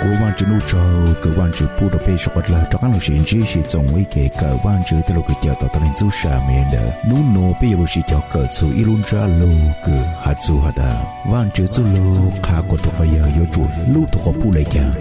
Kuv Vaajtswv ntuj tsaug kws Vaajtswv pub rua peb suav dlawg rov qaab lug sim ntsib sim txoos ua ib ke kawm Vaajtswv tej lug kws cawm tom tau le ntxub sa me ntawd. Nub nua peb yuav lug sim cog kawm txug ib lub ntsab lug kws has txug has tas Vaajtswv txuj lug qha kuas tug quas yawg yuav tsum hlub tug quas puj le caag.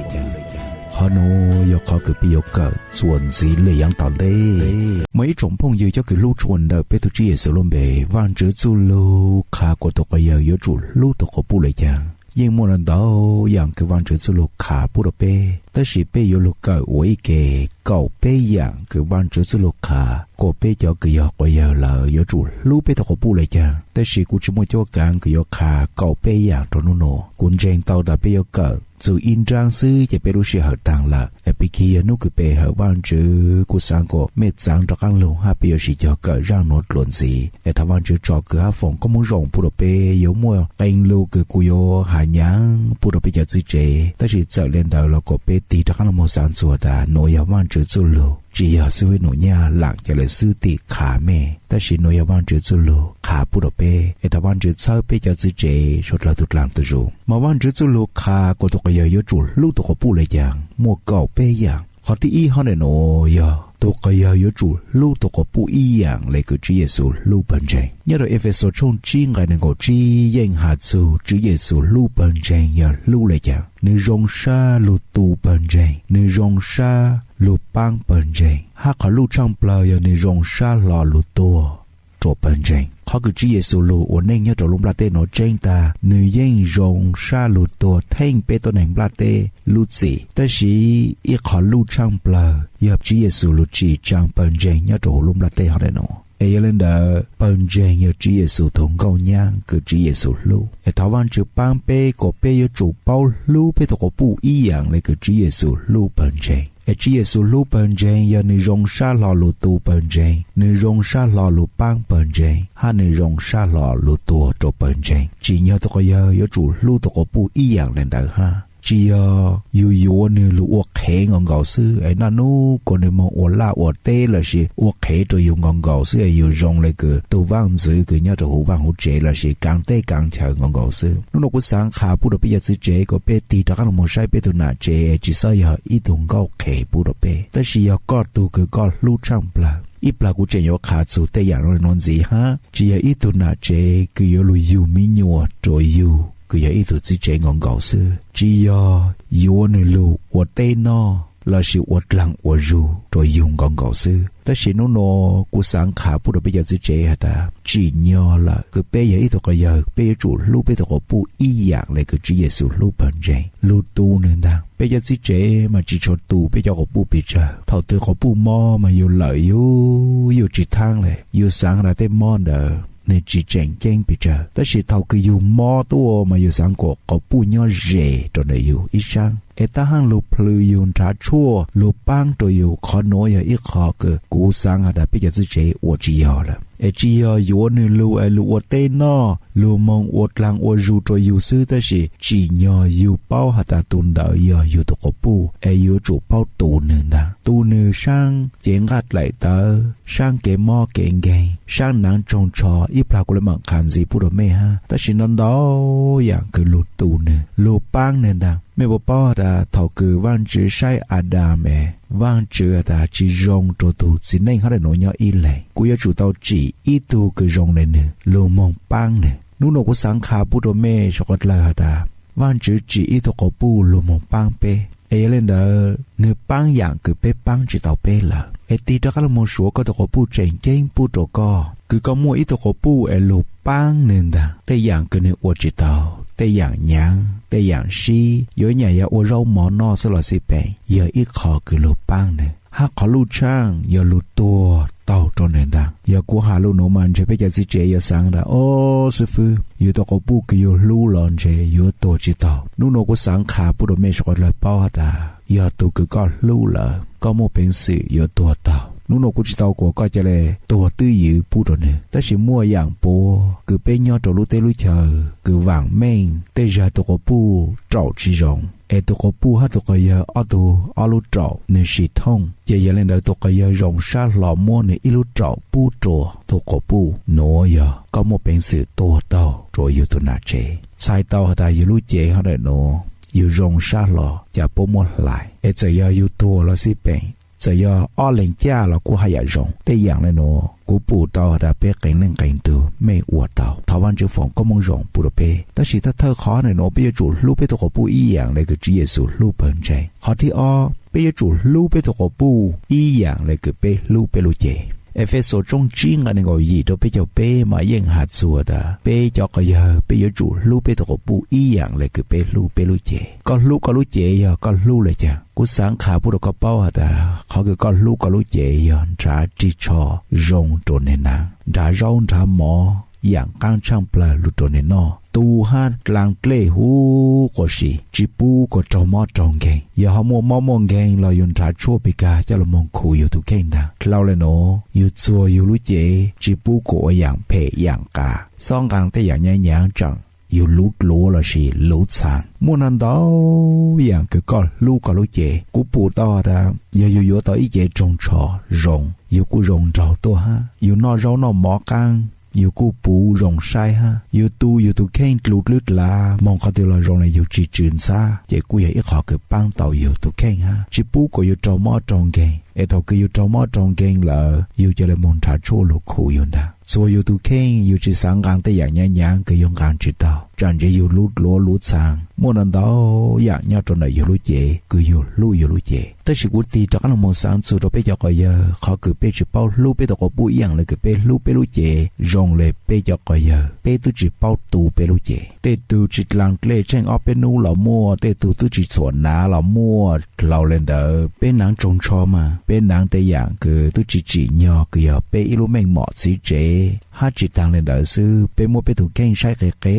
Qhov nuav yog qhov kws peb yuav kawm txuas ntxiv le yaav tom ntej. Moog ib tsoom phooj ywg cov kws hlub tshua ntawm peb tug Tswv Yexus lub npe, Vaajtswv txuj lug qha kuas tug quas yawg yuav tsum hlub tug quas puj le caag. Yeej muaj le ntau yaam kws Vaajtswv txuj lug qha pub rua peb, tab sis peb yuav lug kawm ua ib ke kaum peb yaam kws Vaajtswv txuj lug qha kuas peb cov kws yog quas yawg lawm yuav tsum hlub peb tug quas puj le caag. Tab sis kuv tsi muaj cuab kaav kws yuav qha kaum peb yaam rua nub nua. Kuv ntseeg tau tas peb yuav kawm txug ib nraab xwb ces peb lub sij hawm taag lawm. Pig kig yog nub kws pe hawm Vaajtswv, kuv xaav kuas mej txaav rov qaab lug hab peb yuav sim cog kawm zaaj nuav dlua ntxiv. Es thov Vaajtswv tso kws hab foom koob moov zoo pub rua peb, yuav muaj qee lug kws kuv yuav has nyaav pub rua peb cov txwv tsev, tab sis txawm le ntawd los kuas peb tig rov qaab lug moog xaav txug tas nuav yog Vaajtswv txuj lug, tsi yog xib fwb Num Nyaj Laam ca le xwb tim qha mej, tab sis nuav yog Vaajtswv txuj lug qha pub rua peb. Es thov Vaajtswv txhawb peb cov txwv tsev suav dlawg tug dlaag tug zug. Mas Vaajtswv txuj lug qha kuas tug quas yawg yuav tsum hlub tug quas puj le caag muaj kaum peb yaam. Qhov thib ib hab le nuav yog tug quas yawg yuav tsum hlub tug quas puj ib yaam le kws Tswv Yexus hlub pawg ntseeg. Nyob rua Efexus tshooj tsib nqai neeg nkaum tsib yeej has txug Tswv Yexus hlub pawg ntseeg yog hlub le caag. Nwg zoo sab lug tu pawg ntseeg, nwg zoo sab lug paab pawg ntseeg, hab qhov luj tshaaj plawg yog nwg zoo sab hlo lug tuag rua pawg ntseeg. Qhov kws Tswv Yexus lug ua neej nyob rua lub nplaj teb nuav tseeb tag, nwg yeej zoo sab lug tuag theej peb tuab neeg nplaj teb lub txim. Tab sis ib qhov luj tshaaj plawg yog Tswv Yexus lug tsim tsaav pawg ntseeg nyob rua huv lub nplaj teb hov le nuav. Es yog le ntawd pawg ntseeg yog Tswv Yexus tug nkauj nyab kws Tswv Yexus hlub. Es thov Vaajtswv paab peb kuas peb yuav tsum paub hlub peb tug quas puj ib yaam le kws Tswv Yexus hlub pawg ntseeg. Es Tswv Yexus hlub pawg ntseeg yog nwg zoo sab hlo lug tu pawg ntseeg, nwg zoo sab hlo lug paab pawg ntseeg, hab nwg zoo sab hlo lug tuag rua pawg ntseeg. Tsim nyog tug quas yawg yuav tsum hlub tug quas puj ib yaam le ntawd hab. Tsi yog yug yuav nwg lug ua qhev nkaus nkaus xwb es naj nub kuas nwg moog ua laj ua teb lossis ua qhev rua yug nkaus nkaus xwb es yug zoo le kws tug vaaj ntxwv kws nyob rua huv vaaj huv tsev lossis kaav teb kaav chaw nkaus nkaus xwb. Nub nua kuv xaav qha pub rua peb cov txwv tsev kuas peb tig rov qaab lug moog saib peb tug nam tsev tsi xob yog ib tug nkauj qhev pub rua peb, tab sis yog koj tug kws koj hlub tshaaj plawg. Ib plag kuv tseem yuav qha txug tej yaam le nuav ntxiv hab. Tsi yog ib tug nam tsev kws yuav lug yug mi nyuas rua yug kws yog ib tug txwv tsev nkaus nkaus xwb. Tsi yog yuav nwg lug ua teb noj lossis ua dlaag ua zug rua yug nkaus nkaus xwb. Tab sis nub nua kuv xaav qha pub rua peb cov txwv tsev has tas tsim nyog lawm kws peb yog ib tug quas yawg peb yuav tsum hlub peb tug quas puj ib yaam le kws Tswv Yexus hlub pawg ntseeg, lug tu nwg ntaag. Peb cov txwv tsev mas tsi tshua tu peb cov quas puj pes tsawg. Thaum twg quas puj mob mas yug lawm yug, yug tsi thaab le. Yug xaav has tas tej mob ntawd nwg tsi tseem ceeb pes tsawg, tab sis thaum kws yug mob tuaj mas yug xaav kuas quas puj nyob ze rua ntawm yug ib saab es taab haaj lug plhws yug nrhav tshuaj lug paab rua yug. Qhov nuav yog ib qho kws kuv xaav has tas peb cov txwv tsev ua tsi yog lawm. Es tsi yog yuav nwg lug es lug ua teb noj, lug moog ua dlaag ua zug rua yug xwb, tab sis tsim nyog yug paub has tas tug ntawd yog yug tug quas puj es yuav tsum paub tu nwg ntaag. Tu nwg saab cev nqaj dlaim tawv, saab kev mob kev nkeeg, saab naav tsoog tsho, ib plag kuv le maam qha ntxiv pub rua mej hab. Tab sis ntau ntau yaam kws lug tu nwg, lug paab nwg ntaag. Mej puas paub has tas thaum kws Vaajtswv saib Adas es Vaajtswv has tas tsi zoo rua tug txiv neej hab le nuav nyob ib leeg, kuv yuav tsum tau tsim ib tug kws zoo le nwg lug moog paab nwg. Nub nua kuv xaav qha pub rua mej suav dlawg has tas Vaajtswv tsim ib tug quas puj lug moog paab peb. Es yog le ntawd nwg paab yaam kws peb paab tsi tau peb lawm. Es tig rov qaab lug moog suav koj tug quas puj tseem ceeb pub rua koj, kws koj muaj ib tug quas puj es lug paab nwg ntaag. Tej yaam kws nwg ua tsi tau, tej yaam nyaav, tej yaam sib, yuav nyam yog ua zaub mov noj xwb los xij peem, yog ib qho kws lug paab nwg. Hab qhov luj tshaaj yog lug tuag taug rua nwg ntaag. Yog kuv has lug nuav mas ntshe peb cov txwv tsev yuav xaav tas, o, xib fwb, yug tug quas puj kws yug hlub los ntshe yuav tuag tsi taug. Nub nua kuv xaav qha pub rua mej suav dlawg paub has tas yog tug kws koj hlub lawm koj muaj peev xwm yuav tuag taug. Nub nua kuv tsi tau kuas koj ca le tuag twb ywv pub rua nwg, tab sis muaj yaam puav kws peb nyob rua lub teb lub chaw kws vaam meej, tej zag tug quas puj raum tsi zoo, es tug quas puj hab tug quas yawg ob tug ob lub raum nwg sim thooj, ces yog le ntawd tug quas yawg zoo sab hlo muab nwg ib lub raum pub rua tug quas puj. Nuav yog koj muaj peev xwm tuag taug rua yug tug nam tsev. Txhais tau has tas yug lub cev hab daim nuav yus zoo sab hlo cas puab muab hlais. Es txawm yog yus tuag los xij peem, txawm yog ob leeg caj los kuj haj yam zoo. Tej yaam le nuav kuv pum tau has tas peb qee leej qee tug mej ua tau. Thov Vaajtswv foom koob moov zoo pub rua peb. Tab sis thawj thawj qhov le nuav peb yuav tsum hlub peb tug quas puj ib yaam le kws Tswv Yexus hlub pawg ntseeg. Qhov thib ob, peb yuav tsum hlub peb tug quas puj ib yaam le kws peb hlub peb lub cev. Efexus tshooj tsib nqai neeg nkaum yim rua peb caug peb mas yeej has txug tas peb cov quas yawg peb yuav tsum hlub peb tug quas puj ib yaam le kws peb hlub peb lub cev. Koj hlub koj lub cev yog koj hlub le caag? Kuv xaav qha pub rua koj paub has tas qhov kws koj hlub koj lub cev yog nrhav rig tsho zoo rua nwg naav, nrhav zaub nrhav mov yaam qaab tshaaj plawg lug rua nwg noj, tu hab dlaa dlej huv quas si, tsi pub kuas raug mob raug nkeeg. Yog ho muaj mob muaj nkeeg los yug nrhav tshuaj pig kag coj lug moog khuv yug tug kheej ntaag. Dlhau le nuav yug txuag yug lub cev tsi pub kuas ua yaam phem yaam qas, xob nqaa tej yaam nyaav nyaav tsaam yug luv dluav lossis luv txhaa. Muaj ntaag ntau yaam kws koj hlub koj lub cev. Kuv pum tau tas yog yug yuav tau ib cev roog tsho zoo, yug kuj zoo nraug tuaj hab. Yug noj zaub noj mov qaab, yug kuj puv zoo saib hab. Yug tu yug tug kheej dlug dlwb dlav moog qhov twg los zoo le yug tsi tsw ntxhab, ces kuj yog ib qhov kws paab tau yug tug kheej hab, tsi pub kuas yug raug mob raug nkeeg. Es thaum kws yug raug mob raug nkeeg lawm yug ca le moog nrhav tshuaj lug khuv yug ntaag. Txuag yug tug kheej yug tsi xaav nqaa tej yaam nyaav nyaav kws yug nqaa tsi tau, tsaam ntsev yug luv dluav luv txhaa. Muaj ntaag ntau yaam nyob rua ntawm yug lub cev kws yug hlub yug lub cev. Tab sis kuv tig rov qaab lug moog xaav txug rua peb cov quas yawg, qhov kws peb tsi paub hlub peb tug quas puj ib yaam le kws peb hlub peb lub cev zoo le peb cov quas yawg peb tub tsi paub tu peb lub cev. Tej tug tsi dlaa dlej tsheej ob peb nub los muaj, tej tug tub tsi txhuam nav los muaj. Dlhau le ntawd peb naav roog tsho mas peb naav tej yaam kws tub tsi tsim nyog kws yog peb ib lub meej mom txiv tsev. Hab tsi taag le ntawd xwb, peb muab peb tug kheej saib qe qe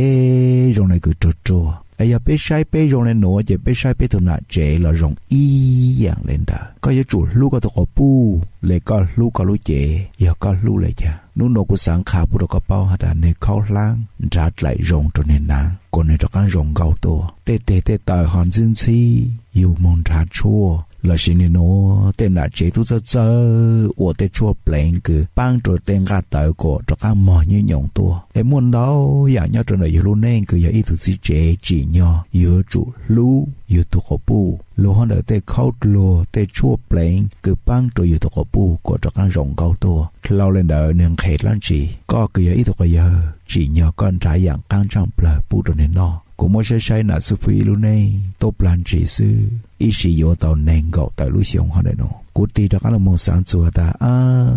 zoo le kws ruag ruag. Es yog peb saib peb zoo le nuav ces peb saib peb tug nam tsev los zoo ib yaam le ntawd. Koj yuav tsum hlub koj tug quas puj le koj hlub koj lub cev yog koj hlub le caag. Nub nuav kuv xaav qha pub rua koj paub has tas nwg khaub hlaab nrhav dlaim zoo rua nwg naav kuas nwg rov qaab zoo nkauj tuaj. Tej teg tej taw ho ntxhib ntxhib yug moog nrhav tshuaj lossis nwg nuav tej nam tsev tub txawj txawj ua tej tshuaj pleev kws paab rua tej nqaj tawv kuas rov qaab mog nyuj nyoos tuaj. Es muaj ntau yaam nyob rua ntawm yug lub neej kws yog ib tug txiv tsev tsim nyog yuav tsum hlub yug tug quas puj lug hab ntawm tej khaub dluag tej tshuaj pleev kws paab rua yug tug quas puj kuas rov qaab zoo nkauj tuaj. Dlhau le ntawd nwg nqhes dlaab tsi, koj kws yog ib tug quas yawg tsim nyog koj nrhav yaam qaab tshaaj plawg pub rua nwg noj. Kuv muab saib saib nam xib fwb ib lub neej tuaj plag ntsis xwb ib sim yuav tau neeg nkaum tawm lub xyoo hov ntawm nuav. Kuv tig rov qaab lug moog xaav txug tas ab,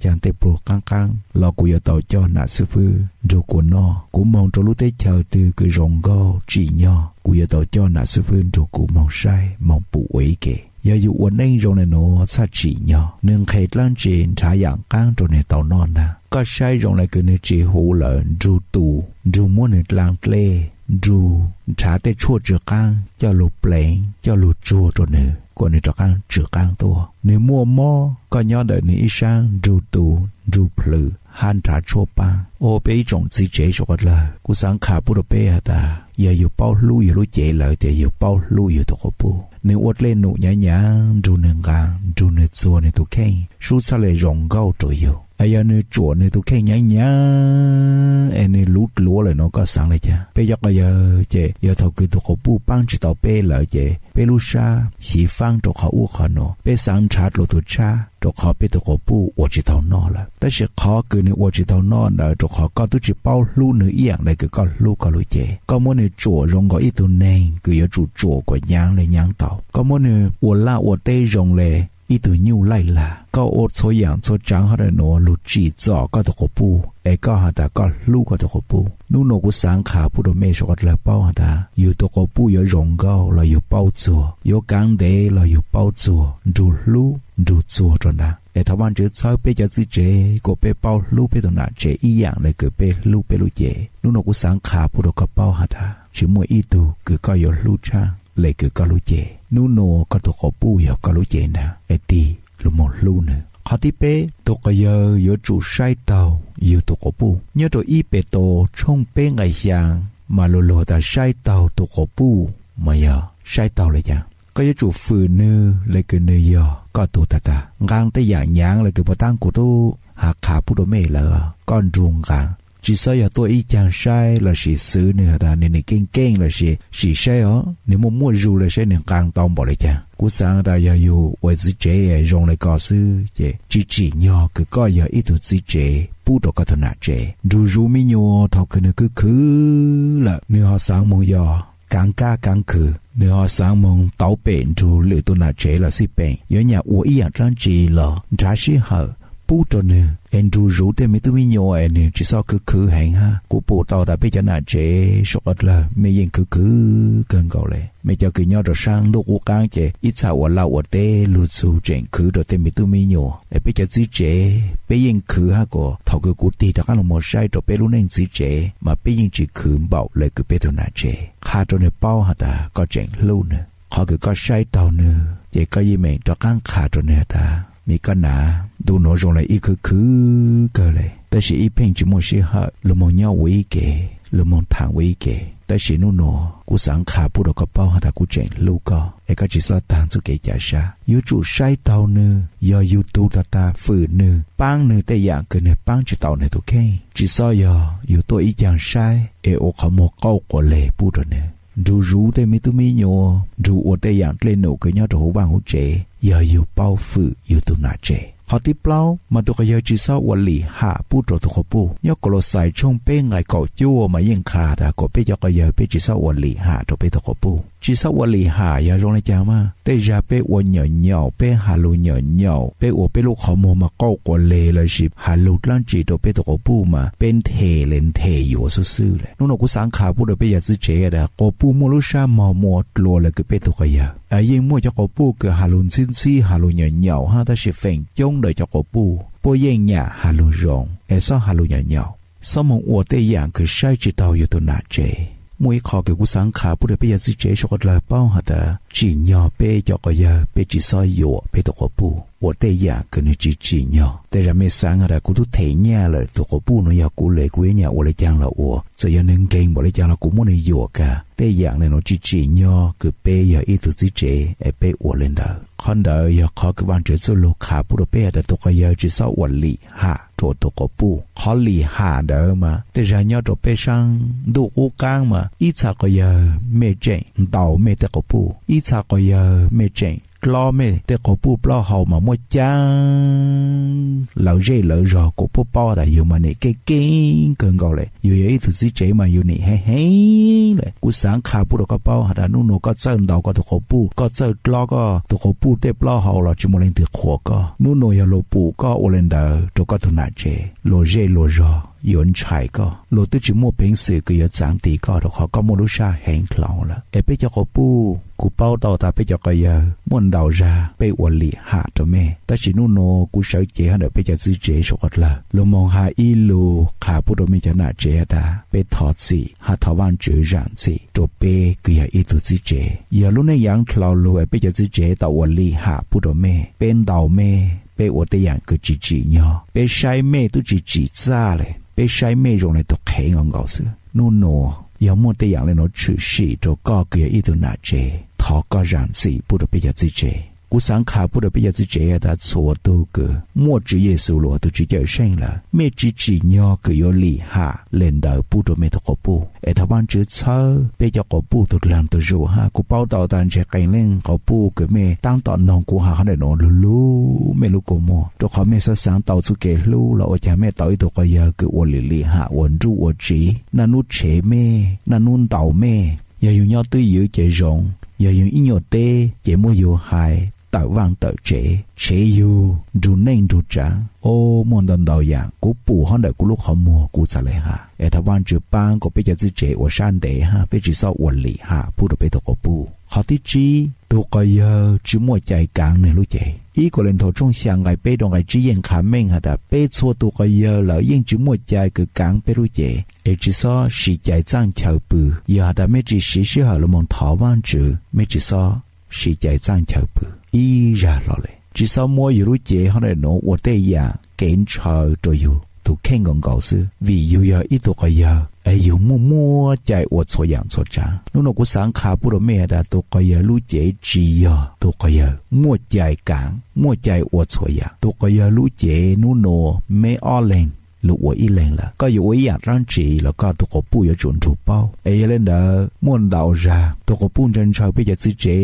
caag tej pluag qaab qaab los kuv yuav tau coj nam xib fwb nrug kuv noj. Kuv moog rua lub teb chaws twg kws zoo nkauj tsim nyog kuv yuav tau coj nam xib fwb nrug kuv moog saib moog pum ua ib ke. Yog yug ua neej zoo le nuav txhaj tsim nyog, nwg nqhes dlaab tsi nrhav yaam qaab rua nwg tau noj ntaag. Koj saib zoo le kws nwg tsi huv lawm nrug tu, nrug muab nwg dlaa dlej, nrug nrhav tej tshuaj tsw qaab coj lug pleev coj lug tsuag rua nwg kuas nwg rov qaab tsw qaab tuaj. Nwg muaj mob koj nyob ntawm nwg ib saab nrug tu, nrug plhws hab nrhav tshuaj paab. Ua peb ib tsoom txiv tsev suav quas dlawg, kuv xaav qha pub rua peb has tas yog yug paub hlub yug lub cev lawm ces yug paub hlub yug tug quas puj. Nwg ua dlej num nyaav nyaav nrug nwg nqaa nrug nwg txuag nwg tug kheej sub txhaj le zoo nkauj rua yug. Es yog nwg tsuam nwg tug kheej nyaav nyaav es nwg luv dluav lawm nuav koj xaav le caag? Peb cov quas yawg ces yog thaum kws tug quas puj paab tsi tau peb lawm ces peb lub sab xyiv faab rua qhov ub qhov nuav, peb xaav nrhav dlua tug tshab rua qhov peb tug quas puj ua tsi tau noj lawm. Tab sis qhov kws nwg ua tsi tau noj ntawd rua qhov koj tub tsi paub hlub nwg ib yaam le kws koj hlub koj lub cev. Koj muab nwg tsuam zoo nkaus ib tug neeg kws yuav tsum tsuam kuas nyaav le nyaav tau. Koj muab nwg ua laj ua teb zoo le ib tug nyuj laij lag. Koj ua txhua yaam txhua tsaav hov le nuav lug tsim txom koj tug quas puj es koj has tas koj hlub koj tug quas puj. Nub nuav kuv xaav qha pub rua mej suav quas dlawg paub has tas yug tug quas puj yuav zoo nkauj los yug paub txuag, yuav kaav ntev los yug paub txuag, nrug hlub nrug txuag rua ntaag. Es thov Vaajtswv txhawb peb cov txiv tsev kuas peb paub hlub peb tug nam tsev ib yaam le kws peb hlub peb lub cev. Nub nuav kuv xaav qha pub rua koj paub has tas tsi muaj ib tug kws koj yuav hlub tshaaj le kws koj lub cev. Nub nuav koj tug quas puj yog koj lub cev ntaag es tig lug moog hlub nwg. Qhov thib peb, tug quas yawg yuav tsum saib taug yug tug quas puj. Nyob rua ib Petus tshooj peb nqai xyaa mas lug lug tas saib taug tug quas puj mas yog saib taug le caag? Koj yuav tsum fwm nwg le kws nwg yog koj tug tag tag. Nqaa tej yaam nyaav le kws puag taab kuv tub has qha pub rua mej lawm, koj nrug nqaa. tsis txhob yog tuaj ib caag saib lossis xwv nwg has tas nwg nim keej keej lossis sim saib os, nwg muaj muaj zug lawm saib nwg nqaa tau npaum le caag. Kuv xaav tas yog yug ua txiv tsev zoo le ko xwb ces tsis tsim nyog kws koj yog ib tug txiv tsev pub rua koj tug nam tsev. Nrug zuv mi nyuas thaus kws nwg khwv khwv lawm nwg ho xaav moog yog kaav kab kaav khw, nwg ho xaav moog tauv pem nrug lwm tug nam tsev los xij peem, yuav nyam ua ib yaam dlaab tsi los nrhav sij hawm pub rua nwg es nrug zuv tej me tub mi nyuas es nwg tsis txhob khwv khwv heev hab. Kuv pum tau tas peb cov nam tsev suav qhov dlawg mej yeej khwv khwv kawg nkaus le. Mej cov kws nyob rua saab ntuj qub qaab ces ib txha ua laj ua teb lug txug tseem khwv rua tej me tub mi nyuas. Es peb cov txiv tsev peb yeej khwv hab kuas thaus kws kuv tig rov qaab lug moog saib rua peb lub neej txiv tsev mas peb yeej tsis khwv npaum le kws peb tug nam tsev. Qha rua nwg paub has tas koj tseem hlub nwg. Qhov kws koj saib taug nwg ces koj yeej meem rov qaab qha rua nwg has tas, me koj nam, ntu nuav zoo le ib khwv khwv kawg le, tab sis ib pheej tsis muaj sij hawm lug moog nyob ua ib ke, lug moog thaam ua ib ke. Tab sis nub nuav kuv xaav qha pub rua koj paub has tas kuv tseem hlub koj es koj tsis txhob taag txuj kev ca sab. Yuav tsum saib taug nwg, yog yug tug tag tag fwm nwg, paab nwg tej yaam kws nwg paab tsis tau nwg tug kheej. Tsis txhob yog yug tuaj ib caag saib es ua qhov muag qauj quas leg pub rua nwg, nrug zuv tej me tub mi nyuas, nrug ua tej yaam dlej num kws nyob rua huv vaaj huv tsev. Yog yug paub fwm yug tug nam tsev. Qhov thib plaub mas tug quas yawg tsis txhob ua lim ham pub rua tug quas puj. Nyob Kaulauxais tshooj peb nqai kaum cuaj mas yeej qha tas kuas peb cov quas yawg peb tsis txhob ua lim ham rua peb tug quas puj. Tsis txhob ua lim ham yog zoo le caag mas tej zag peb ua nyuam nyaum, peb has lug nyuam nyaum, peb ua peb lub qhov muag mas qauj quas leg lossis has lug dlaab tsi rua peb tug quas puj mas peb nthe le nthe yuav xwb xwb le. Nub nuav kuv xaav qha pub rua peb cov txiv tsev tas quas puj muaj lub sab mog muaj dlua le kws peb tug quas yawg. Yeej muaj cov quas puj kws has lug ntxhib ntxhib has lug nyuam nyaum hab tab sis feem coob ntawm cov quas puj puab yeej nyam has lug zoo es txhob has lug nyuam nyaum. Txhob moog ua tej yaam kws saib tsis taug yug tug nam tsev. Muaj ib qho kws kuv xaav qha pub rua peb cov txiv tsev suav qhov dlawg paub has tas tsim nyog peb cov quas yawg peb tsis txhob yuam peb tug quas puj ua tej yaam kws nwg tsis tsim nyog. Tej zag mej xaav has tas kuv tub them nyaj lawm, tug quas puj nuav yog kuv le, kuv yuav nyam ua le caag los ua, txawm yog nwg nkeeg npaum le caag los kuv muab nwg yuam kag. Tej yaam le nuav tsis tsim nyog kws peb yog ib tug txiv tsev es peb ua le ntawd. Qhov ntawd yog qhov kws Vaajtswv txuj lug qha pub rua peb has tas tug quas yawg tsis txhob ua lim ham rua tug quas puj. Qhov lim ham ntawd mas tej zag nyob rua peb saab ntuj qub qaab mas ib txha quas yawg mej tseem ntaus mej tej quas puj, ib txha quas yawg mej tseem dlob mej tej quas puj plaub hau mas muab caab lawv zej lawv zog kuas puab paub tas yug mas nim keej keej kawg nkaus le, yug yog ib tug txiv tsev mas yug nim heev heev le. Kuv xaav qha pub rua koj paub has tas nub nuav koj txawj ntaus koj tug quas puj, koj txawj dlob koj tug quas puj tej plaub hau los tsis muaj leej twg qhuas koj. Nub nuav yog luas pum koj ua le ntawd rua koj tug nam tsev, luas zej luas zog yuav ntshai koj, luas twb tsis muaj peev xwm kws yuav txaav tis koj rua qhov koj muaj lub sab heev dlhau lawm. Es peb cov quas puj, kuv paub tau tas peb cov quas yawg muaj ntau zag peb ua lim ham rua mej, tab sis nub nuav kuv sawv cev hab ntawm peb cov txiv tsev suav qhov dlawg lug moog has ib lug qha pub rua mej cov nam tsev has tas peb thov txim hab thov Vaajtswv zaam txim rua peb kws yog ib tug txiv tsev. Yog lub neej yaav dlhau lug es peb cov txiv tsev tau ua lim ham pub rua mej, peb ntaus mej, peb ua tej yaam kws tsis tsim nyog, peb saib mej tub tsis tsim txaj le, peb saib mej zoo le tug qhev nkaus nkaus xwb. Nub nuav yog muaj tej yaam le nuav tshwm sim rua koj kws yog ib tug nam tsev, thov koj zaam txim pub rua peb cov txiv tsev. Kuv xaav qha pub rua peb cov txiv tsev has tas txhua tug kws muaj Tswv Yexus lug ua tug Tswv Cawmseej lawm, mej tsis tsim nyog kws yuav lim ham le ntawd pub rua mej tug quas puj. Es thov Vaajtswv txhawb peb cov quas puj tug dlaag tug zug hab. Kuv paub tau tas ntshe qee leej quas puj kws mej taab tom noog kuv has qhov ntawm nuav lug lug mej lub kua muag, rua qhov mej xaav xaav tau txuj kev hlub los ua caag mej tau ib tug quas yawg kws ua lim lim ham ua nruj ua tsiv, naj nub tshev mej, naj nub ntaus mej. Yog yug nyob twj ywm ces zoo, yog yug ib nyuas teb ces muab yug hais tawm vaaj tawm tsev, tshev yug nrug neej nrug tsaav. O, muaj ntau ntau yaam kuv pum hab ntawm kuv lub qhov muag kuv txhad le has. Es thov Vaajtswv paab kuas peb cov txiv tsev ua sab ntev hab peb tsis txhob ua lim ham pub rua peb tug quas puj. Qhov thib tsib, tug quas yawg tsis muaj cai kaav nwg lub cev. Ib Kauleethaus tshooj xya nqai peb rua nqai tsib yeej qha meej has tas peb txhua tug quas yawg lawm yeej tsis muaj cai kws kaav peb lub cev. Es tsis txhob siv cai txaaj chaw pw. Yog has tas mej tsis siv sij hawm lug moog thov Vaajtswv, mej tsis txhob siv cai txaaj chaw pw ib zag hlo le. Tsis txhob muab yug lub cev hab ntawm nuav ua tej yaam kev ntshaw rua yug tug kheej nkaus nkaus xwb, vim yug yog ib tug quas yawg es yug muaj muaj cai ua txhua yaam txhua tsaav. Nub nuav kuv xaav qha pub rua mej has tas tug quas yawg lub cev tsis yog tug quas yawg muaj cai kaav muaj cai ua txhua yaam. Tug quas yawg lub cev nub nuav meb ob leeg lug ua ib leeg lawm. Koj yuav ua ib yaam dlaab tsi los koj tug quas puj yuav tsum nrug paub. Es yog le ntawd muaj ntau zag tug quas puj ntshaw ntshaw peb cov txiv tsev,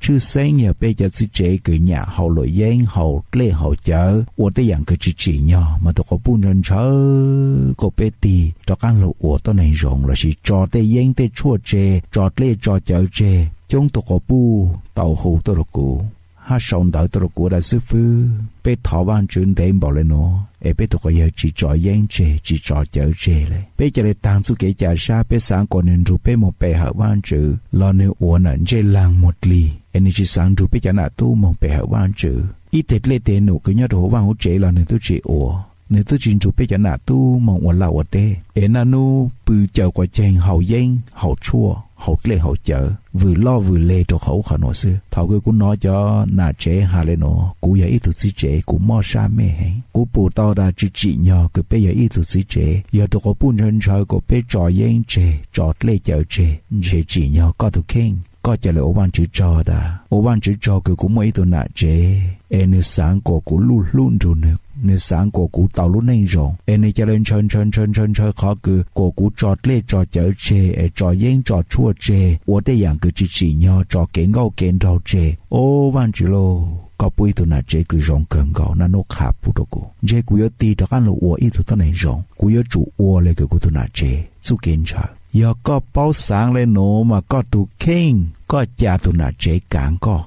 tshwj xeeb yog peb cov txiv tsev kws nyam haus luam yeeb, haus dlej haus cawv, ua tej yaam kws tsis tsim nyog mas tug quas puj ntshaw ntshaw kom peb tig rov qaab lug ua tuab neeg zoo lossis tso tej yeeb tej tshuaj tseg, tso dlej tso cawv tseg. Coob tug quas puj tau hu tuaj rua kuv hab sau ntawv tuaj rua kuv tas, Xib fwb, peb thov Vaajtswv ntev npaum le nuav es peb tug quas yawg tsis tso yeeb tseg tsis tso cawv tseg le. Peb ca le taag txuj kev ca sab, peb xaav kuas nwg nrug peb moog pe hawm Vaajtswv los nwg ua nam ntsej laag muag dlig, es nwg tsis xaav nrug peb cov nam tub moog pe hawm Vaajtswv. Ib teg dlej teg num kws nyob rua huv vaaj huv tsev los nwg tub tsis ua, nwg tub tsis nrug peb cov nam tub moog ua laj ua teb, es naj nub pw caws quas ceeg haus yeeb haus tshuaj haus dlej haus cawv vwm loj vwm le rua qhov ub qhov nuav xwb. Thaus kws kuv nov cov nam tsev has le nuav, kuv yog ib tug txiv tsev kuv mob sab mej heev. Kuv pum tau tas tsis tsim nyog kws peb yog ib tug txiv tsev, yog tug quas puj ntshaw ntshaw kom peb tso yeeb tseg tso dlej cawv tseg, ntshe tsim nyog koj tug kheej. Koj ca le ua Vaajtswv tsaug tas, ua Vaajtswv tsaug kws kuv muaj ib tug nam tsev es nwg xaav kuas kuv luj hlub nrug nwg, nwg xaav kuas kuv tau lub neej zoo, es nwg ca le ntshaw ntshaw ntshaw ntshaw ntshaw qhov kws kuas kuv tso dlej tso cawv tseg es tso yeeb tso tshuaj tseg, ua tej yaam kws tsis tsim nyog, tso kev nkauj kev nraug tseg. Au Vaajtswv lauj, koj pub ib tug nam tsev kws zoo kawg nkaus, naj nub qha pub rua kuv, ntshe kuv yuav tig rov qaab lug ua ib tug tuab neeg zoo. Kuv yuav tsum ua le kws kuv tug nam tsev txuj kev ntshaw. Yog koj paub xaav le nuav mas koj tug kheej koj ca tug nam tsev kaav koj.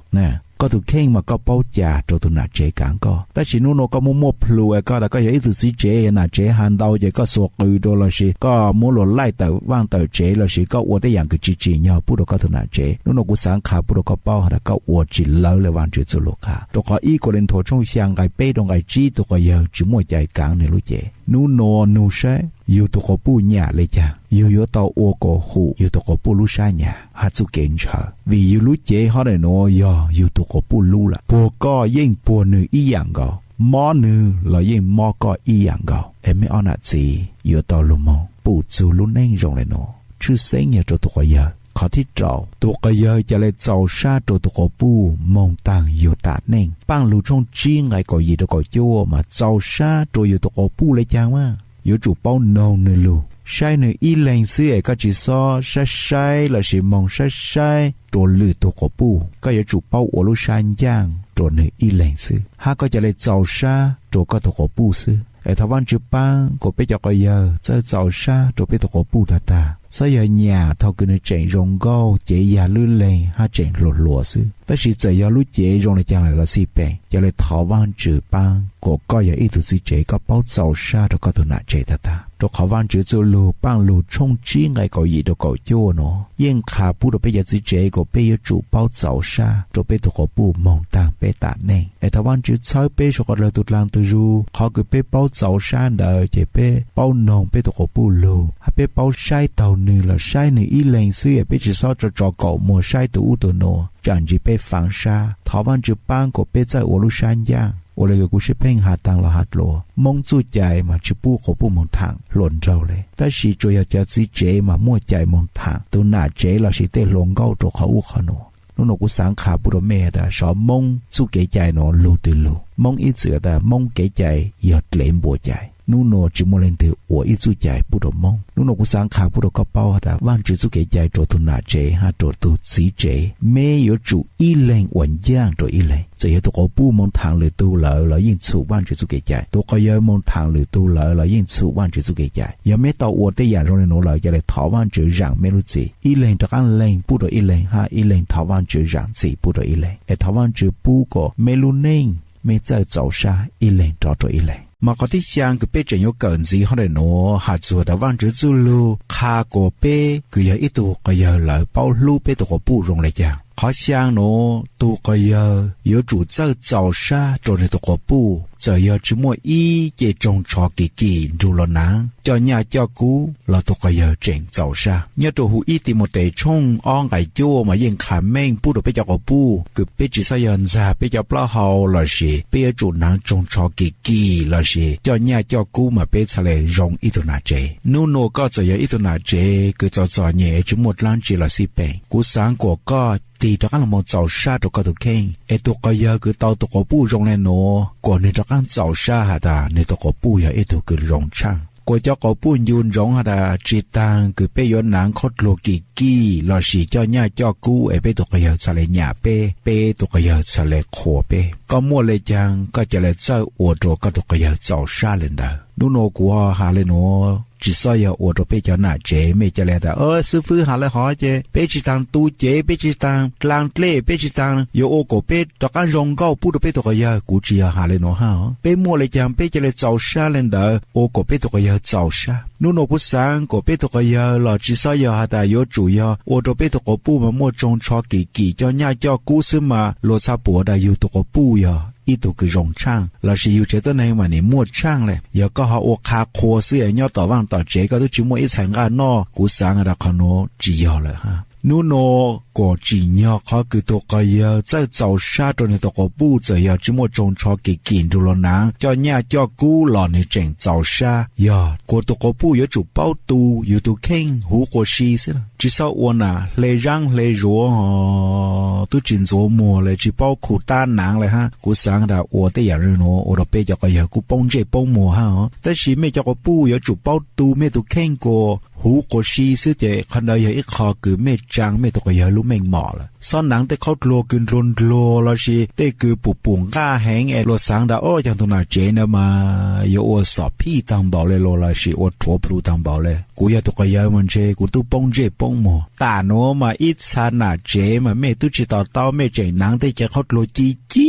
Koj tug kheej mas koj paub ca rua tug nam tsev kaav koj. Tab sis nub nua koj muaj muaj plhu es koj tas koj yog ib tug txiv tsev, nam tsev has ntau ces koj xuas qws dua lossis koj muab luag laij tawm vaaj tawm tsev lossis koj ua tej yaam kws tsis tsim nyog pub rua koj tug nam tsev. Nub nua kuv xaav qha pub rua koj paub has tas koj ua tsis lawv le Vaajtswv txuj lug qha, rua qhov ib Kauleethuas tshooj xyaa nqai peb rua nqai tsib, tug quas yawg tsis muaj cai kaav nwg lub cev. Nub nua nug saib yug tug quas puj nyam le caag, yug yuav tau ua kuas hum yug tug quas puj lub sab nyam hab txuj kev ntshaw, vim yug lub cev hov le nuav yog yug tug quas puj lub lawm. Puag koj yeej puag nwg ib yaam nkaus, mob nwg los yeej mob koj ib yaam nkaus. Es mej ob nam txiv yuav tau lug moog pum txug lub neej zoo le nuav, tshwj xeeb yog rua tug quas yawg. Qhov thib rau, tug quas yawg ca le txaus sab rua tug quas puj moog taag yug tam neej. Paaj Lug tshooj tsib nqai kaum yim rua kaum cuaj mas txaus sab rua yug tug quas puj le caag mas yuav tsum paub noog nwg lug, saib nwg ib leeg xwb es koj tsis xob saib saib lossis moog saib saib rua lwm tug quas puj. Koj yuav tsum paub ua lub sab ncaaj rua nwg ib leeg xwb, hab koj ca le txaus sab rua koj tug quas puj xwb. Es thov Vaajtswv paab kuas peb cov quas yawg txawj txaus sab rua peb tug quas puj tag tag, xob yog nyam thaus kws nwg tseem zoo nkauj cev yag lub leeg hab tseem hluas hluas xwb. Tab sis txawm yog lub cev zoo le caag lawm los xij peem, ca le thov Vaajtswv paab kuas koj yog ib tug txiv tsev koj paub txaus sab rua koj tug nam tsev tag tag. Rua qhov Vaajtswv txuj lug Paaj Lug tshooj tsib nqai kaum yim rua kaum cuaj nuav yeej qha pub rua peb cov txiv tsev kuas peb yuav tsum paub txaus sab rua peb tug quas puj moog taag peb tam neej. Es thov Vaajtswv txhawb peb suav dlawg tug dlaag tug zug, qhov kws peb paub txaus sab ntawd ces peb paub noog peb tug quas puj lug, hab peb paub saib taug nwg los saib nwg ib leeg xwb es peb tsis xob tso tso kaum muag saib tug ub tug nuav tsam ntsis peb faav sab. Thov Vaajtswv paab kuas peb txawj ua lub sab ncaaj. Ua le kws kuv sib pheej has taag los has dlua, Moob txuj cai mas tsis pub quas puj moog thaam hluas nraug le, tab sis tsuas yog cov txiv tsev mas muaj cai moog thaam tug nam tsev lossis tej hluas nkauj rua qhov ub qhov nuav. Nub nua kuv xaav qha pub rua mej tas sov Moob txuj kev cai nuav lug twg lug, Moob ib txwm tas Moob kev cai yog dlev npua cai. Nub nua tsis muaj leej twg ua ib txuj cai pub rua Moob. Nub nua kuv xaav qha pub rua koj paub tas Vaajtswv txuj kev cai rua tug nam tsev hab rua tug txiv tsev, meb yuav tsum ib leeg ua ncaaj rua ib leeg. Txawm yog tug quas puj moog thaam lwm tug lawm los yeej txhum Vaajtswv txuj kev cai, tug quas yawg moog thaam lwm tug lawm los yeej txhum Vaajtswv txuj kev cai. Yog meb tau ua tej yaam zoo le nuav lawm ca le thov Vaajtswv zaam meb lub txim, ib leeg rov qaab leeg pub rua ib leeg hab ib leeg thov Vaajtswv zaam txim pub rua ib leeg. Es thov Vaajtswv pub kuas meb lub neej meb txawj txaus sab ib leeg rov rua ib leeg. Mas qhov thib xyaa kws peb tseem yuav kawm ntxiv hov le nuav has txug tas Vaajtswv txuj lug qha kuas peb kws yog ib tug quas yawg lawm paub hlub peb tug quas puj zoo le caag. Qhov xyaa nuav tug quas yawg yuav tsum txawj txaus sab rua nwg tug quas puj, txawm yog tsis muaj ib ce tsoog tsho kis kis nrug los naav, coj nyaj coj kub los tug quas yawg tseem txaus sab. Nyob rua huv ib Timautes tshooj ob nqai cuaj mas yeej qha meej pub rua peb cov quas puj kws peb tsis xob yog ntxag peb cov plaub hau lossis peb yuav tsum naav tsoog tsho kis kis lossis coj nyaj coj kub mas peb txhad le zoo ib tug nam tsev. Nub nua koj txawm yog ib tug nam tsev kws txom txom nyem tsis muaj dlaab tsi los xij peem, kuv xaav kuas koj tig rov qab los mus txaus sab rau koj tus kheej. Es tus quas yawg kws tau tus quas puj zoo le nuav kuas nwg rov qab txaus sab has tas nwg tus quas puj yog ib tug kws zoo tshaaj. Kuas cov quas puj ncu ntsoov has tas tsi taag kws peb yuav naav khaub dluag kim kim lossis coj nyaj coj kub es peb tus quas yawg txhad le nyam peb, peb tus quas yawg txhad le qhuas peb. Koj muaj le caag koj ca le txawj ua rua koj tus quas yawg txaus sab le ntawd. Nub nua kuv has le nuav tsi xob yog ua rua peb cov nam tsev. Mej ca le tas xib fwb has le hov ces peb tsi taag tu cev, peb tsi taag dlaa dlej, peb tsi taag yuav ua kuas peb rov qab zoo nkauj pub rua peb tus quas yawg. Kuv tsi yog has le nuav hab. Peb muaj le caag peb ca le txaus sab le ntawd ua kuas peb tus quas yawg txaus sab. Nub nua kuv xaav kuas peb tus quas yawg los tsi xob yog has tas yuav tsum yog ua rua peb tus quas puj mas muaj tsoog tsho kim kim coj nyaj coj kub xwb mas luas txha pum tas yug tus quas puj yog ib tug kws zoo tshaaj lossis yug tsev tuab neeg mas nim muaj tshaaj le. Yog koj ho ua qha qhua xwb es nyob tom vaaj tom tsev koj tub tsi muaj ib txhais nqaj noj, kuv xaav has tas qhov nuav tsi yog lawm hab. Nub nua kuas tsim nyog qhov kws tus quas yawg txawj txaus sab rua nwg tus quas puj, txawm yog tsi muaj tsoog tsho kim kim nrug los naav, coj nyaj coj kub los nwg tseem txaus sab, yog kuas tus quas puj yuav tsum paub tu yug tus kheej huv quas si xwb. Tsi xob ua nam hle zaab hle zuav, tub tsi ntxuav muag le, tsi paub khu tab naav le hab. Kuv xaav tas ua tej yaam le nuav ua rua peb cov quas yawg kuj poob ntsej poob muag hab. Tab sis mej cov quas puj yuav tsum paub tu mej tus kheej kuas huv quas si xwb ces qhov ntawd yog ib qho kws mej tsaa mej tus quas yawg lub meej mom lawm. Xob naav tej khaub dluag kws ndluag ndluag lossis tej kws pum pum nqaj heev es luas xaav tas o, yog tus nam tsev ntawd mas yuav ua xom phij taag npaum le los lossis ua rhuav plhu taag npaum le. Kuv yog tus quas yawg mas ntshe kuv tub poob ntsej poob muag. Tam nuav mas ib txha nam tsev mas mej tub tsi to taub, mej tseem naav tej cev khaub dluag ci ci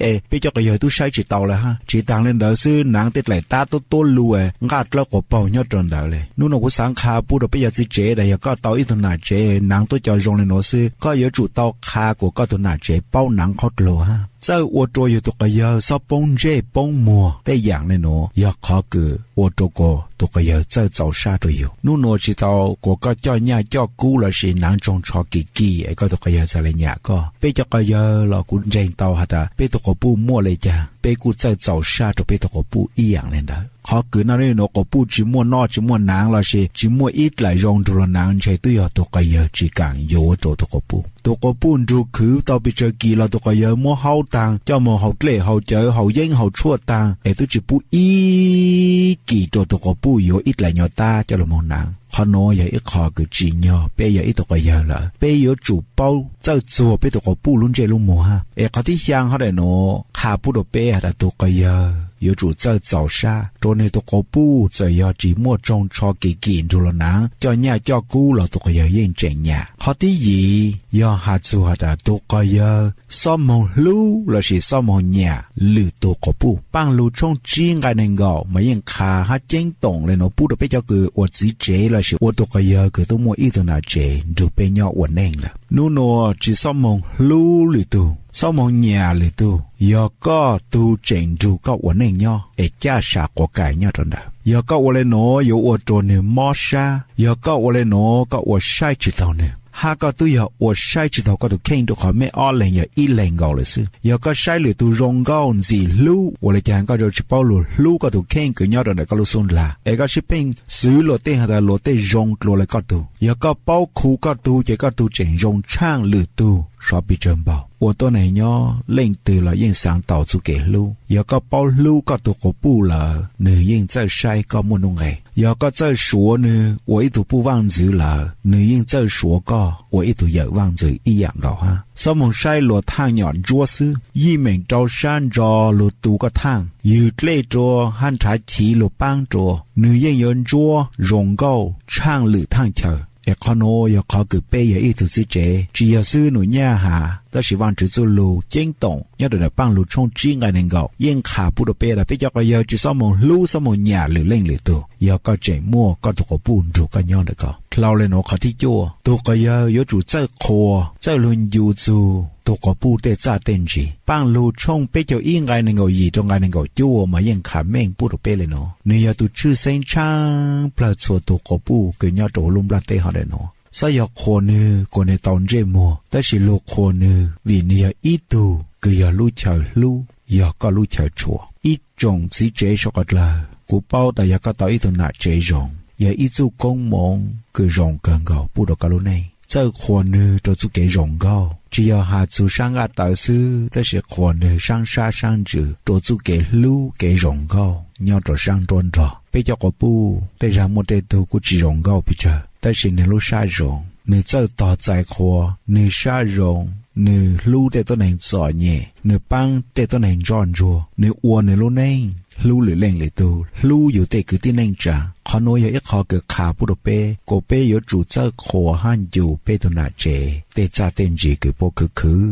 es peb cov quas yawg tub saib tsi tau le hab. Tsi taag le ntawd xwb, naav tej dlaim tab tuab tuab lug nqaj dlawb quas paug nyob rua ntawd le. Nub nua kuv xaav qha pub rua peb cov txiv tsev tas yog koj tau ib tug nam tsev naav tuab cov zoo le nuav xwb, koj yuav tsum tau qha kuas koj tug nam tsev paub naav khaub dluag hab. Txawj ua rua yug tus quas yawg xob poob ntsej poob muag. Tej yaam le nuav yog qhov kws ua rua kuas tus quas yawg txawj txaus sab rua yug. Nub nua tsi tau kuas koj coj nyaj coj kub lossis naav tsoog tsho kim kim es koj tus quas yawg txhad le nyam koj. Peb cov quas yawg los kuv ntseeg tau has tas peb tug quas puj muaj le caag peb kuj txawj txaus sab rua peb tug quas puj ib yaam le ntawd. Qhov kws naj nub nuav quas puj tsi muaj noj tsi muaj naav lossis tsi muaj ib dlaim zoo nrug los naav ntshe tub yog tus quas yawg tsi kaam yuav rua tus quas puj. Tus quas puj nrug khwv tau pes tsawg kis los tus quas yawg muab haub taag coj moog haus dlej haus cawv haus yeeb haus tshuaj taag es tub tsi pub ib kis rua tus quas puj yuav ib dlaim nyuas tab coj lug moog naav. Qhov nuav yog ib qho kws tsim nyog peb yog ib tug quas yawg lawm peb yuav tsum paub txawj txuag peb tus quas puj lub ntsej lub muag hab. Es qhov thib xyaa hov daim nuav qha pub rua peb has tas tus quas yawg yuav tsum txawj txaus sab rua nwg tus quas puj, txawm yog tsi muaj tsoog tsho kim kim nrug los naav, coj nyaj coj kub los tus quas yawg yeej tseem nyam. Qhov thib yim yog has txug has tas tus quas yawg xob moog hlub lossis xob moog nyam lwm tug quas puj. Paaj Lug tshooj tsib nqai neeg nkaum mas yeej qha hab ceeb toom le nuav pub rua peb cov kws ua txiv tsev lossis ua tus quas yawg kws tub muaj ib tug nam tsev nrug peb nyob ua neej lawm. Nub nua tsi xob moog hlub lwm tug, xob moog nyam lwm tug, yog koj tug tseem nrug koj ua neej nyob es caj sam quav kais nyob rua ntawd. Yog koj ua le nuav yuav ua rua nwg mob sab, yog koj ua le nuav koj ua saib tsi taug nwg, hab koj tub yog ua saib tsi taug koj tus kheej rua qhov mej ob leeg yog ib leeg nkaus lawm xwb. Yog koj saib lwm tug zoo nkauj ntxim hlub, ua le caag koj yuav tsi paub lug hlub koj tus kheej kws nyob rua ntawm koj lub xub nlag es koj sib pheej xwv luag tej has tas luag tej zoo dlua le koj tug. Yog koj paub khu koj tug ces koj tug tseem zoo tshaaj lwm tug sov pes tsawg npaug. Ua tuab neeg nyob leej twg los yeej xaav tau txuj kev hlub. Yog koj paub hlub koj tug quas puj lawm nwg yeej txawj saib koj muaj nuj nqes. Yog koj txawj suav nwg ua ib tug puj vaaj ntxwv lawm nwg yeej txawj suav koj ua ib tug yawm vaaj ntxwv ib yaam nkaus hab. Xob moog saib luag thaaj nyom ntsuab xwb, yij meem rau sab ntso lug tu koj thaaj, ywg dlej rua hab nrhav chiv lug paab rua, nwg yeej yuav ntsuab zoo nkauj tshaaj lwm thaaj chaw. Es qhov nuav yog qhov kws peb yog ib tug txiv tsev, tsi yog xwb num nyaj has tab sis Vaajtswv txuj lug ceeb toom nyob rua ntawm Paaj Lug tshooj tsib nqai neeg nkaum yeej qha pub rua peb tas peb cov quas yawg tsi xob moog hlub xob moog nyam lwm leej lwm tug. Yog koj tseem muaj koj tug quas puj nrug koj nyob ntawm koj. Dlhau le nuav qhov thib cuaj, tug quas yawg yuav tsum txawj qhuas txawj lug ncu txug tug quas puj tej txaj tej ntsis. Paaj Lug tshooj peb caug ib nqai neeg nkaum yim rua nqai neeg nkaum cuaj mas yeej qha meej pub rua peb le nuav. Nwg yog tug tshwj xeeb tshaaj plawg txhua tug quas puj kws nyob rua huv lub nplaj teb hov daim nuav. Xob yog qhuas nwg kuas nwg tau ntsej muag, tab sis lug qhuas nwg vim nwg yog ib tug kws yog lub chaw hlub, yog koj lub chaw tshua. Ib tsoom txiv tsev sau qhov dlawg, kuv paub tas yog koj tau ib tug nam tsev zoo, yog ib txuj koob moov kws zoo kawg nkaus pub rua koj lub neej. txawj qhuas nwg rua txuj kev zoo nkauj. Tsis yog has txug saab nqaj tawv xwb, tab sis qhuas nwg saab sab saab ntsws rua txuj kev hlub kev zoo nkauj nyob rua saab nruab nrog. Peb cov quas puj tej zag muaj tej tug kuj tsis zoo nkauj pes tsawg, tab sis nwg lub sab zoo, nwg txawj tog txais qhua, nwg sab zoo, nwg hlub tej tuab neeg txom nyem, nwg paab tej tuab neeg ntsoj ntsuag, nwg ua nwg lub neej hlub lwm leej lwm tug, hlub yug tej kwv tij neej tsaa. Qhov nuav yog ib qho kws qha pub rua peb kuas peb yuav tsum txawj qhuas hab ncu peb tug nam tsev tej txaj tej ntsis kws puab khwv khwv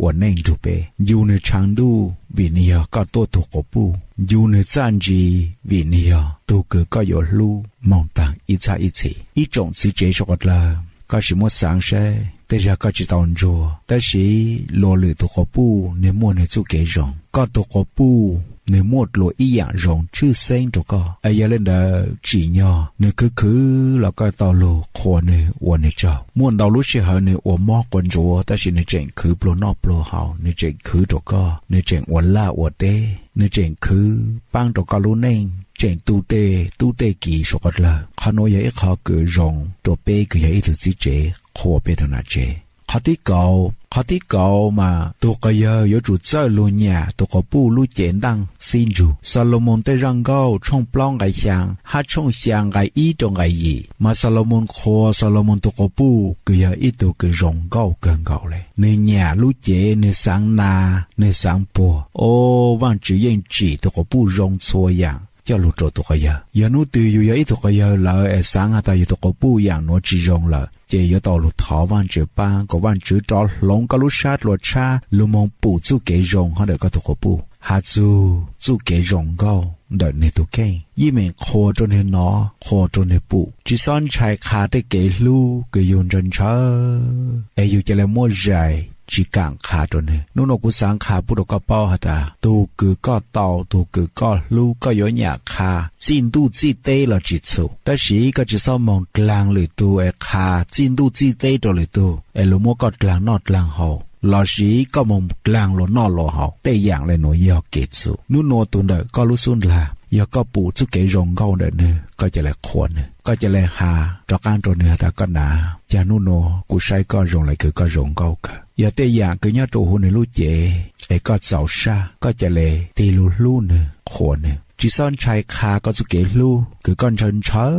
ua neej nrug peb. Ncu nwg tshaav ntuj vim nwg yog koj tuaj tug quas puj, ncu nwg txaj ntsis vim nwg yog tug kws koj yuav hlub moog taag ib txhab ib txhis. Ib tsoom txiv tsev suav qhov dlawg, koj sim muab xaav saib, tej zag koj tsis tau ntsuag, tab sis luas lwm tug quas puj nwg muaj nwg txuj kev zoo, koj tug quas puj nwg muaj dlua ib yaam zoo tshwj xeeb rua koj. Es yog le ntawd tsim nyog nwg khwv khwv los koj tau lug qhuas nwg ua nwg tsaug. Muaj ntau lub sij hawm nwg ua mob quas ntsuav, tab sis nwg tseem khwv pluag noj pluag haus, nwg tseem khwv rua koj, nwg tseem ua laj ua teb, nwg tseem khwv paab rua koj lub neej, tseem tu tej tub tej kiv suav qhov dlawg. Qhov nuav yog ib qho kws zoo rua peb kws yog ib tug txiv tsev qhuas peb tug nam tsev. Qhov tib kaum, qhov tib kaum mas tug quas yawg yuav tsum txawj lug nyam tug quas puj lub cev ntaaj xib ntsug. Xalumoos tej zaj nkauj tshooj plaub nqai xyaa hab tshooj xyaa nqai ib rua nqai yim mas Xalumoos qhuas Xalumoos tug quas puj kws yog ib tug kws zoo nkauj kawg nkaus le. Nwg nyam lub cev, nwg xaav nas, nwg xaav puag, o, Vaajtswv yeej tsim tug quas puj zoo txhua yaam coj lug rua tug quas yawg. Yog nub twg yug yog ib tug quas yawg lawm es xaav has tas yug tug quas puj yaam nuav tsis zoo lawm, ces yuav tau lug thov Vaajtswv paab kuas Vaajtswv rov hloov koj lub sab dlua tshab lug moog pum txuj kev zoo hab ntawm koj tug quas puj, has txug txuj kev zoo nkauj ntawm nwg tug kheej, yeej meem qhuas rua nwg nov, qhuas rua nwg pum. Tsis xob ntshai qha tej kev hlub kws yug ntshaw ntshaw es yug ca le muab zais tsis kaam qha rua nwg. Nub nuav kuv xaav qha pub rua koj paub has tas tug kws koj tau, tug kws koj hlub, koj yuav nyam qha txij ntuj txij teb los tsis txhum, tab sis koj tsis xob moog dlaag lwm tug es qha txij ntuj txij teb rua lwm tug es luas muab koj dlaag noj dlaag haus, lossis koj moog dlaag luas noj luas haus. Tej yaam le nuav yog kev txhum. Nub nuav tug ntawm koj lub xub ndlag, yog koj pum txuj kev zoo nkauj ntawm nwg, koj ca le qhuas nwg, koj ca le has rov qaab rua nwg has tas koj nav, caag nub nuav kuv saib koj zoo le kws koj zoo nkauj kawg. Yog tej yaam kws nyob rua huv nwg lub cev es koj txaus saj, koj ca le tig lug hlub nwg, qhuas nwg. Tsis xob ntshai qha koj txuj kev hlub kws koj ntshaw ntshaw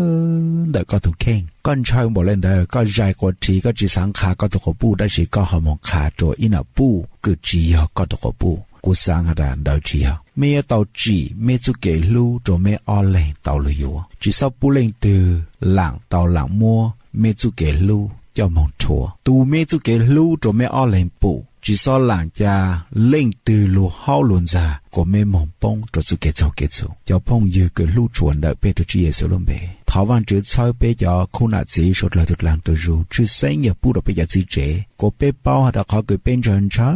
ntawm koj tug kheej. Koj ntshaw npaum le ntawd koj zais quas rhiv, koj tsis xaav qha koj tug quas puj, tab sis koj ho moog qha rua ib nam puj kws tsis yog koj tug quas puj. Kuv xaav has tas ntawd tsis yog. Mej yuav tau tsim mej txuj kev hlub rua mej ob leeg tau lug yuav. Tsis xob pub leej twg laam tau laam muab mej txuj kev hlub coj moog rhuav. Tu mej txuj kev hlub rua mej ob leeg pum, tsis xob laam ca leej twg lug haub lug ntxag kuas mej moog poob rua txuj kev txaug kev txhum. Cov phooj ywg kws hlub tshua ntawm peb tug Tswv Yexus lub npe, thov Vaajtswv txhawb peb cov khub nam txiv suav dlawg tug dlaag tug zug, tshwj xeeb yog pub rua peb cov txiv tsev, kuas peb paub has tas qhov kws peb ntshaw ntshaw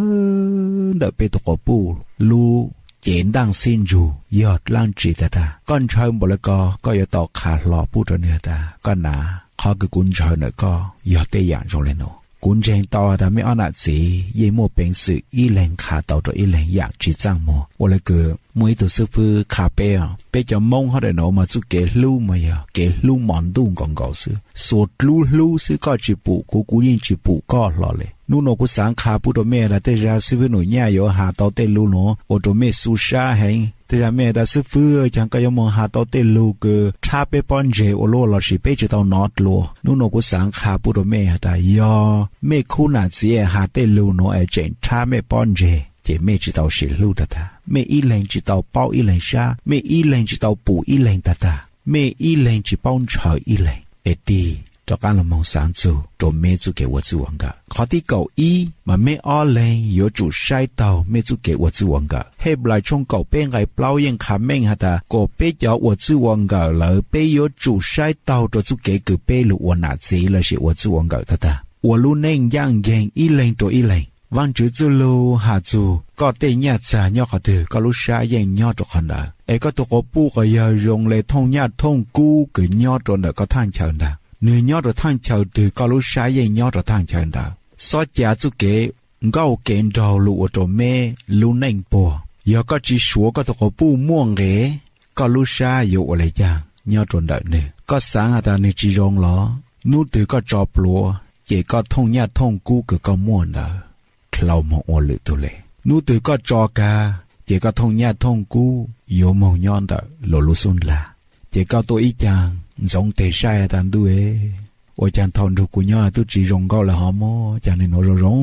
ntawm peb tug quas puj lub cev ntaaj xib ntsug yog dlaab tsi tag tag. Koj ntshaw npaum le ko, koj yuav tau qha hlo pub rua nwg has tas koj nav, qhov kws kuv ntshaw ntawm koj yog tej yaam zoo le nuav. Kuv ntseeg tau has tas mej ob nam txiv yeej muaj peev xwm ib leeg qha tau rua ib leeg yaam tsis txaaj muag. Ua le kws muaj ib tug xib fwb qha peb, peb cov Moob hab daim nuav mas txuj kev hlub mas yog kev hlub mos ntuj nkaus nkaus xwb, xuas dlub hlub xwb, koj tsis pum kuv, kuv yeej tsis pum koj hlo le. Nub nuav kuv xaav qha pub rua mej tas tej zag xib fwb Num Nyaj yuav has tau tej lug nuav ua rua mej xu sab heev. Tej zag mej tas xib fwb, caag koj yuav moog has tau tej lug kws rhab peb pob ntseg ua luaj lossis peb tsis tau nov dlua. Nub nuav kuv xaav qha pub rua mej has tas yog mej khub nam txiv has tej lug nuav es tseem rhab mej pob ntseg, ces mej tsis tau sim hlub tag tag. Mej ib leeg tsis tau paub ib leeg sab, mej ib leeg tsis tau pum ib leeg tag tag, mej ib leeg tsis paub ntshaw ib leeg. Es tig rov qaab lug moog xaav txug rua mej txuj kev ua txij ua nkawm. Qhov tib kaum ib mas mej ob leeg yuav tsum saib taug mej txuj kev ua txij ua nkawm. Henplais tshooj kaum peb nqai plaub yeej qha meej has tas kuas peb cov ua txij ua nkawm lawm peb yuav tsum saib taug rua txuj kev kws peb lug ua nam txiv lossis ua txij ua nkawm tag tag, ua lub neej ncaaj nceeg ib leeg rua ib leeg. Vaajtswv txuj lug has txug koj tej nyaj txag nyob qhov twg, koj lub sab yeej nyob rua qhov ntawd. Es koj tug quas puj quas yawg zoo le thooj nyaj thooj kub kws nyob rua ntawm koj thaaj chaw ntag. Nwg nyob rua thaaj chaw twg, koj lub sab yeej nyob rua thaaj chaw ntawd. Xob ca txuj kev nkauj kev nraug lug ua rua meb lub neej puag. Yog koj tsis suav koj tug quas puj muaj nqe, koj lub sab yuav ua le caag nyob rua ntawm nwg? Koj xaav has tas nwg tsis zoo los? Nub twg koj tso plhuav, ces koj thooj nyaj thooj kub kws koj muaj ntawd dhau moog ua lwm tug le. Nub twg koj tso kag ces koj thooj nyaj thooj kub yuav moog nyob ntawm luas lub xub ntiag. Ces koj tuaj ib caag ntxoov teg saib tas ntuj, ua caag thaum nrug kuv nyob tub tsi zoo nkauj le hov muab caag nwg nuav zoo zoo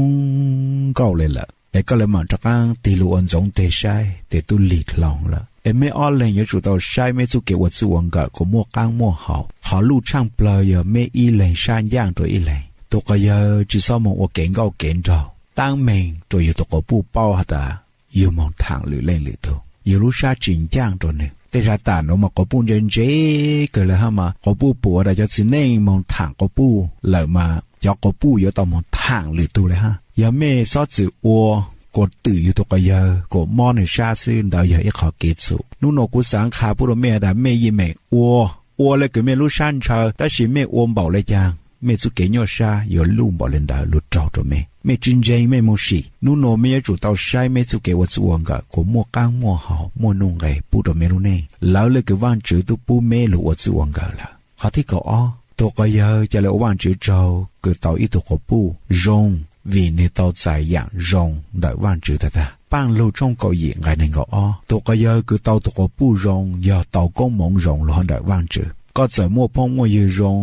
nkauj le lawm es koj le maam rov qaab tig lug ua ntxoov teg saib tes tub lig dlhau lawm. Es mej ob leeg yuav tsum tau saib mej txuj kev ua txuj ua nkawm kuas muaj qaab muaj hau. Qhov luj tshaaj plawg yog mej ib leeg sab ncaaj rua ib leeg. Tug quas yawg tsi xob moog ua kev nkauj kev nraug taab meeg rua yug tug quas puj paub has tas yug moog thaam lwm leej lwm tug, yug lub sab tsi ncaaj rua nwg. Tej zag tam nuav mas quas puj ntse ntse kawg le hab mas quas puj pum tas cov txiv neej moog thaam quas puj lawm mas cov quas puj yuav tau moog thaam lwm tug le hab. Yog mej xob txwm ua kuas twm yug tug quas yawg kuas mob nwg sab xwb, ntawd yog ib qhov kev txhum. Nub nuav kuv xaav qha pub rua mej tas mej yeej meem ua, ua le kws mej lub sab ntshaw tab sis mej ua npaum le caag mej txuj kev nyuaj sab yuav luj npaum le ntawd lug raug rua mej. Mej tsi ntseeg mej moog sim. Nub nuav mej yuav tsum tau saib mej txuj kev ua txuj ua nkawm kuas muaj qaab muaj hau muaj nuj nqes pub rua mej lub neej. Lawv le kws Vaajtswv tub pub mej lug ua txuj ua nkawm lawm. Qhov thib kaum ob, tug quas yawg ca le ua Vaajtswv tsaug kws tau ib tug quas puj zoo vim nwg tau txais yaam zoo ntawm Vaajtswv tag tag. Paaj Lug tshooj kaum yim nqai neeg nkaum ob, tug quas yawg kws tau tug quas puj zoo yog tau koob moov zoo lug hov ntawm Vaajtswv. Koj txawm muaj phooj muaj ywg zoo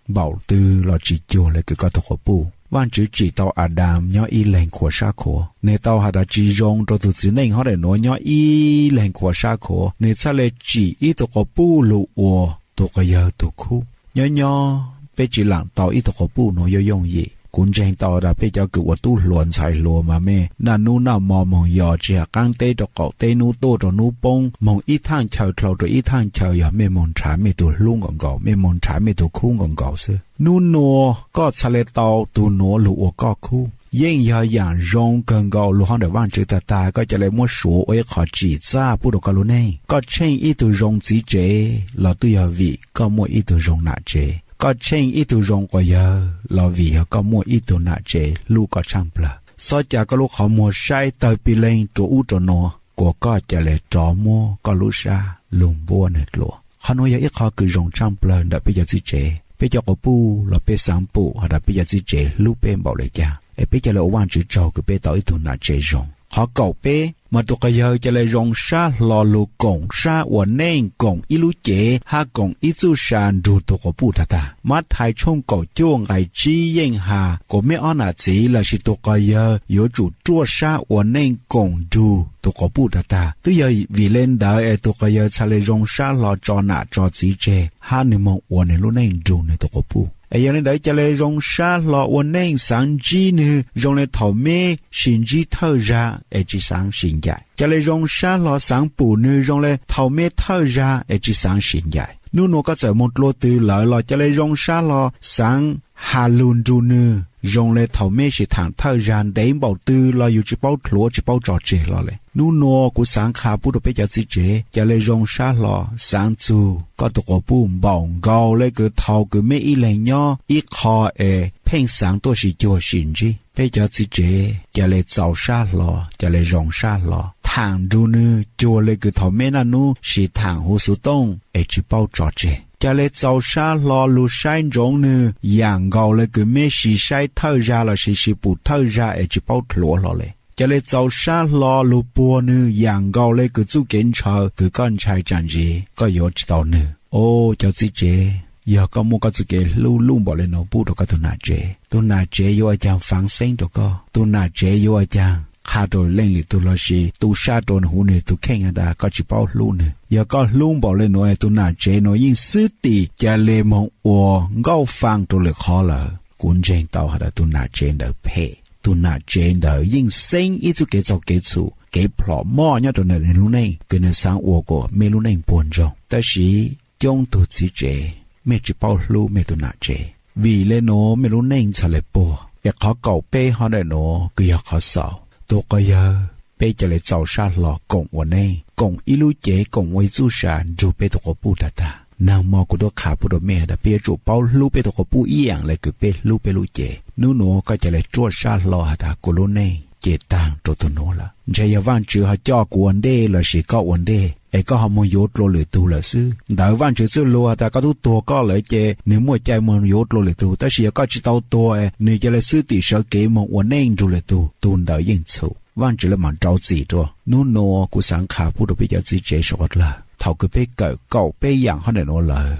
npaum twg los tsi cuag le kws koj tug quas puj. Vaajtswv tsim tau Adas nyob ib leeg khuav sab khuav, nwg tau has tas tsi zoo rua tug txiv neej hov daim nuav nyob ib leeg khuav sab khuav, nwg txhaj le tsim ib tug quas puj lug ua tug quas yawg tug khub. Nyob nyob peb tsi laam tau ib tug quas puj nuav yooj yooj yim. Kuv ntseeg tau tas peb cov kws ua tub hluas ntxhais hluas mas mej naj nub naj mo moog yos tsi has qaab teb rua qaum teb, nub tuaj rua nub poob, moog ib thaaj chaw dlhau rua ib thaaj chaw, yog mej moog nrhav mej tug hlub nkaus nkaus, mej moog nrhav mej tug khub nkaus nkaus xwb. Nub nuav koj txhaj le tau tug nuav lug ua koj khub, yeej yog yaam zoo kawg nkaus lug hov ntawm Vaajtswv tag tag. Koj ca le muab suav ua ib qhov tsim txaj pub rua koj lub neej. Koj tsheej ib tug zoo txiv tsev los twb yog vim koj muaj ib tug zoo nam tsev. Koj tsheej ib tug zoo quas yawg los vim yog koj muaj ib tug nam tsev hlub koj tshaaj plawg. Xob ca koj lub qhov muag saib tawg pig leeg rua ub rua nuav kuas koj ca le rov muab koj lub sab lug npuab nwg dlua. Qhov nuav yog ib qhov kws zoo tshaaj plawg ntawm peb cov txiv tsev. Peb cov quas puj los peb xaav pum has tas peb cov txiv tsev hlub peb npaum le caag es peb ca le ua Vaajtswv tsaug kws peb tau ib tug nam tsev zoo. Qhov kaum peb, mas tug quas yawg ca le zoo sab hlo lug koom sab ua neej, koom ib lub cev hab koom ib txuj sa nrug tug quas puj tag tag. Mathais tshooj kaum cuaj nqai tsib yeej has kuas mej ob nam txiv lossis tug quas yawg yuav tsum ruaj sab ua neej koom nrug tug quas puj tag tag. Twb yog vim le ntawd es tug quas yawg txhaj le zoo sab hlo tso nam tso txiv tseg hab nwg moog ua nwg lub neej nrug nwg tug quas puj. Es yog le ntawd ca le zoo sab hlo ua neej, xaav ntsib nwg zoo le thaum meb sis ntsib thawj zag es tsi xaav sis ncaim. Ca le zoo sab hlo xaav pum nwg zoo le thaum meb thawj zag es tsi xaav sis ncaim. Nub nuav koj txawm moog dlua twg lawm los ca le zoo sab hlo xaav has lug nrug nwg zoo le thaum meb sis thaam thawj zag. Ntev npaum twg los yus tsi paub dlhuav tsi paub tso tseg hlo le. Nub nuav kuv xaav qha pub rua peb cov txiv tsev, ca le zoo sab hlo xaav txug koj tug quas puj npaum nkaus le kws thaum kws meb ib leeg nyob ib qho es pheej xaav tuaj sis cuag sis ntsib. Peb cov txiv tsev ca le txaus sab hlo, ca le zoo sab hlo thaam nrug nwg cuag le kws thaum meb naj nub sis thaam huv xuv tooj es tsi paub tso tseg. Ca le txaus sab hlo lug saib ntsoov nwg yaam nkaus le kws meb sis saib thawj zag lossis sis pum thawj zag es tsi paub dlhuav hlo le. Ca le txaus sab hlo lug puag nwg yaam nkaus le kws txuj kev ntshaw kws koj ntshai tsaam ntsis koj yuav tsi tau nwg. Au cov txiv tsev, yog koj muaj koj txuj kev hlub luj npaum le nuav pub rua koj tug nam tsev, tug nam tsev yuav ua caag faav xeeb rua koj? Tug nam tsev yuav ua caag qha rua leej lwm tug lossis tu sab rua huv nwg tug kheej has tas koj tsi paub hlub nwg? Yog koj hlub npaum le nuav, tug nam tsev nuav yeej xwb tim ca le moog ua nkauj faa rua lwm qhov lawm. Kuv ntseeg tau has tas tug nam tsev ntawd phem, tug nam tsev ntawd yeej xeeb ib txuj kev txaug kev txhum kev plhom moj nyob rua nwg lub neej kws nwg xaav ua kuas mej lub neej puag ntsoog. Tab sis coob tug txiv tsev, mej tsi paub hlub mej tug nam tsev, vim le nuav mej lub neej txhaj le puag. Es qhov kaum peb hov ntawm nuav kws yog qhov xaus, tug quas yawg, peb ca le txaus sab hlo koom ua neej, koom ib lub cev, koom ua ib txuj sa nrug peb tug quas puj tag tag. Nag mo kuv tub qha pub rua mej has tas peb yuav tsum paub hlub peb tug quas puj ib yaam le kws peb hlub peb lub cev. Nub nuav koj ca le ruaj sab hlo has tas kuv lub neej ces taag rua tug nuav lawm. Ntshe yog Vaajtswv ho coj kuv ua ntej lossis koj ua ntej, es koj ho moog yuav dlua lwm tug lawm xwb. Ntawd Vaajtswv txwj lug has tas koj tub tuag koj lawm ces nwg muaj cai moog yuav dlua lwm tug, tab sis yog koj tsi tau tuag, nwg ca le xwb tim sawv kev moog ua neej nrug lwm tug, tug ntawd yeej txhum. Vaajtswv le maam rau txim dua. Nub nua kuv xaav qha pub rua peb cov txiv tsev suav dlawg, thaus kws peb kawm kaum peb yaam hov ntawm nuav lawm,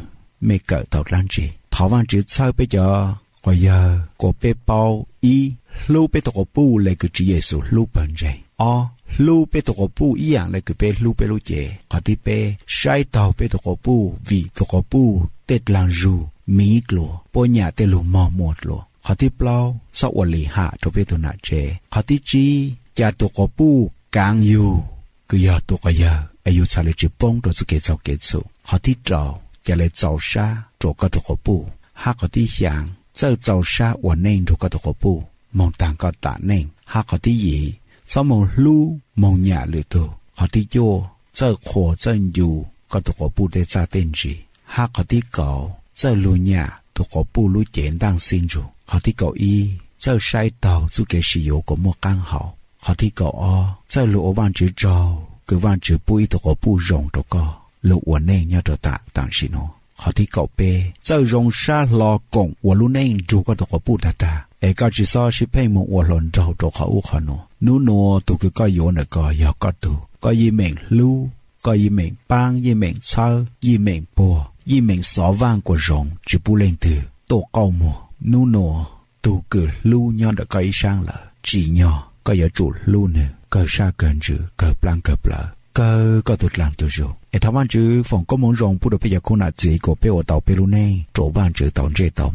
mej kawm tau dlaab tsi? Thov Vaajtswv txhawb peb cov quas yawg kuas peb paub: ib, hlub peb tug quas puj le kws Tswv Yexus hlub pawg ntseeg. Ob, hlub peb tug quas puj ib yaam le kws peb hlub peb lub cev. Qhov thib peb, saib taug peb tug quas puj vim tug quas puj tej dlaag zug miv dlua, puab nyam tej lug mog muaj dlua. Qhov thib plaub, xob ua lim ham rua peb tug nam tsev. Qhov thib tsib, ca tug quas puj kaav yug kws yog tug quas yawg es yug txhad le tsi poob rua txuj kev txhaum kev txhum. Qhov thib rau, ca le txaus sab rua koj tug quas puj. Hab qhov thib xyaa, txawj txaus sab ua neej nrug koj tug quas puj moog taag koj tam neej. Hab qhov thib yim, xob moog hlub moog nyam lwm tug. Qhov thib cuaj, txawj qhuas txawj ncu koj tug quas puj tej txaj tej ntsis. Hab qhov thib kaum, txawj lug nyam tug quas puj lub cev ntaaj xib ntsug. Qhov thib kaum ib, txawj saib taug txuj kev sib yuav kuas muaj qaab hau. Qhov thib kaum ob, txawj lug ua Vaajtswv tsaug kws Vaajtswv pub ib tug quas puj zoo rua koj lug ua neej nyob rua tam tam sim nuav. Qhov thib kaum peb, txawj zoo sab hlo koom ua lub neej nrug koj tug quas puj tag tag, es koj tsi xob sib pheej moog ua hluas nraug rua qhov ub qhov nuav. Nub nua tug kws koj yuav ntawm ko yog koj tug. Koj yeej meem hlub, koj yeej meem paab, yeej meem txhawb, yeej meem puag, yeej meem xov vaaj kuas zoov tsi pub leej twg tuaj qauj muag. Nub nua tug kws hlub nyob ntawm koj ib saab lawm, tsim nyog koj yuav tsum hlub nwg kawg sab kawg ntsws, kawg plaab kawg plawv, kawg koj tug dlaag tug zug. Es thov Vaajtswv foom koob moov zoo pub rua peb cov khub nam txiv kuas peb ua tau peb lub neej rua Vaajtswv tau ntsej tau